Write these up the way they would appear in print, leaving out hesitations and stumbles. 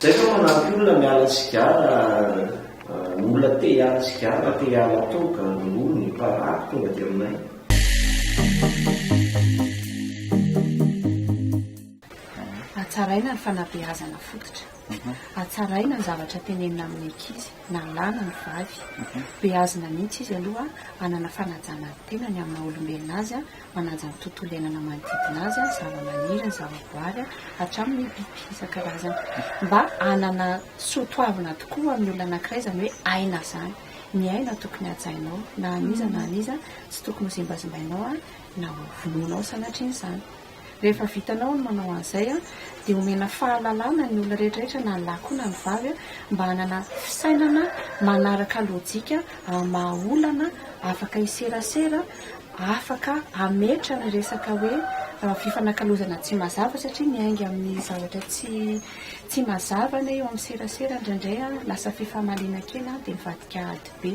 Zay fa manampy olona miala sigara, olona te hiala sigara, te hiala toaka, rongony, paraky tonga aty aminay. Hatsaraina ny fanabeazana fototra. Hatsaraina ny zavatra tenenina amin'ny ankizy, na lahy na ny vavy. Beazina mihitsy izy aloha hanana fanajana ny tenany amin'ny maha olombelona azy, manaja ny tontolo iainana manodidina azy, ny zavamaniry, ny zavaboary, hatramin'ny biby isan-karazany. Mba hanana soa toavina tokoa amin'ny olona anankiray izany hoe aina izany. Ny aina tokony hajainao, na an'iza na an'iza, tsy tokony ho zimbazimbainao na ho vonoinao sanatria izany. Rehefa vitanao ny manao an'izay dia omena fahalalana ny olona rehetra rehetra na ny lahy koa na ny vavy mba hanana fisainana manaraka lojika hamaha olana, afaka hiserasera, afaka hametra ny resaka hoe fifanakalozana tsy mazava satria miainga amin'ny zavatra tsy tsy mazava anie eo amin'ny serasera indraindray lasa fifamaliana kely dia mivadika ady be.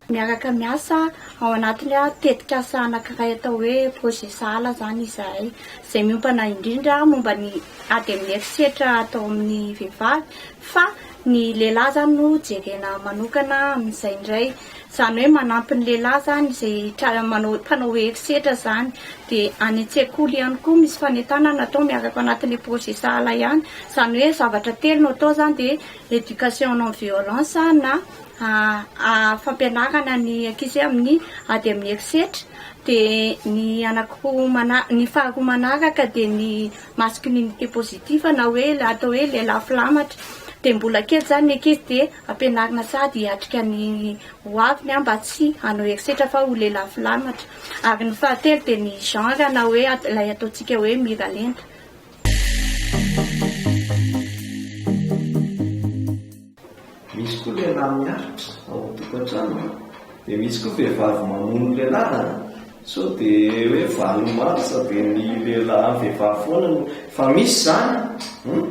Miaraka miasa ao anatin'ny tetikasa anankiray atao hoe projet sahala izany izahay, izay miompana indrindra momba ny ady amin'ny herisetra atao amin'ny vehivavy fa ny lehilahy izany no jerena manokana amin'izay indray. Izany hoe manampy ny lehilahy izany izay tra- manao mpanao herisetra izany. Dia any an-tsekoly ihany koa misy fanentanana atao miaraka ao anatin'ilay projet sahala ihany. Izany hoe zavatra telo no atao izany dia éducation non violence na fampianarana ny ankizy amin'ny ady amin'ny herisetra, dia ny anankiroa mana- ny faharoa manaraka dia ny masculinité positive na hoe ilay atao hoe lehilahy filamatra, dia mbola kely izany ny ankizy dia ampianarina sady hiatrika ny ho aviny mba tsy hanao herisetra fa ho lehilahy filamatra, ary ny fahatelo dia ny genre na hoe ilay ataontsika hoe miralenta. Misy koa lehilahy miaritra ao an-tokantrano an! Dia misy koa vehivavy mamono lehilahy an! Sao dia hoe valo mars dia ny lehilahy vehivavy foana no, fa misy izany an! Hum!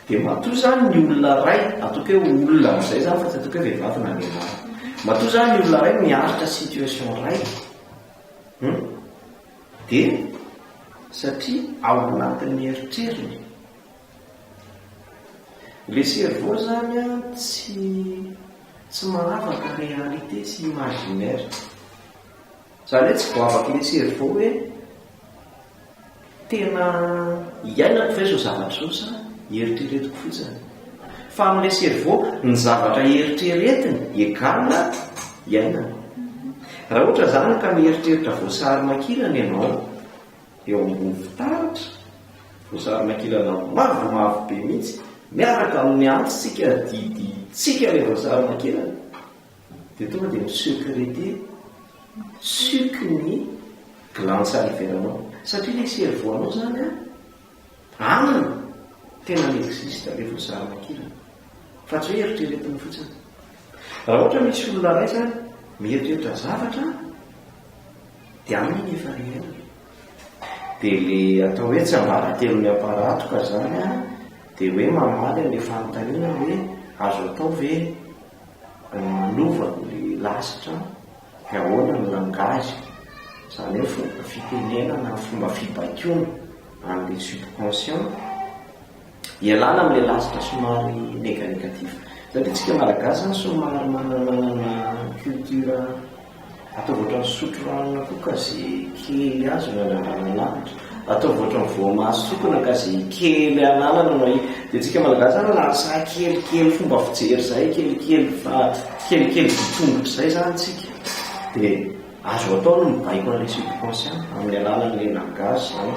Dia matoa izany ny olona iray, ataoko hoe olona amin'izay izany fa tsy ataoko hoe vehivavy na lehilahy. Matoa izany ny olona iray miaritra situation iray, hum! Dia satria ao anatin'ny eritreriny, Le cerveau zany an tsy tsy mahavaka réalité sy imaginaire. Zany hoe tsy voavaky le cerveau hoe tena iainako ve zao zavatra zao sa eritreretiko fotsiny. Fa amin'le cerveau ny zavatra eritreretiny égal iainany. Raha ohatra zany ka mieritreritra voasary makirana ianao eo ambony fitaratra, voasary makirana mavomavo be mihitsy, miaraka amin'ny antsika didintsika ilay voasary makirana, dia tonga dia mi-secreter suc ny glande salivaire-nao. Satria ilay cerveau-nao izany an, aminy tena mi-existe ilay voasary makirana, fa tsy hoe eritreretiny fotsiny. Raha ohatra misy olona iray izany mieritreritra zavatra, Dia aminy iny efa réel. Dia le atao hoe tsiambaratelon'ny aparatoka zany an, dia hoe mamaly an'le fanontaniana hoe azo atao ve ny manova le lasitra, dia ahoana ny langage, izany hoe fomba fitenenana, fomba fibaikoana an'le subconscient. Ialana amin'ilay lasitra somary néga-négatif. Satria tsika Malagasy zany somary manana culture ataovy ohatran'ny sotro ranona koa ka ze kely azo no andrandranana lavitra. Ataovy ohatran'ny voamaso sokina ka ze kely ananana no ahiana. Dia tsika Malagasy zany lasa kelikely fomba fijery zay, kelikely fa kelikely tongotra zay zany tsika. Dia azo atao ny mibaiko an'ilay subconscient amin'ny alalan'ilay langage zany.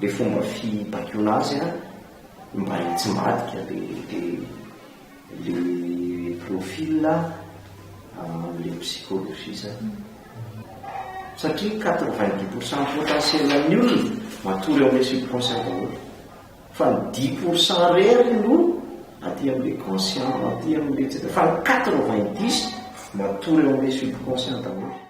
Le fomba fibaikoana azy an, mba hitsimbadika le le le profil amle psychologie zany. Satria 90 pour cent potentiel an'ny olona matory ao amle subconscient daholo. Fa ny dix pour cent rery no aty amle conscient, aty amle tsy fa ny 90 matory ao amle subconscient daholo.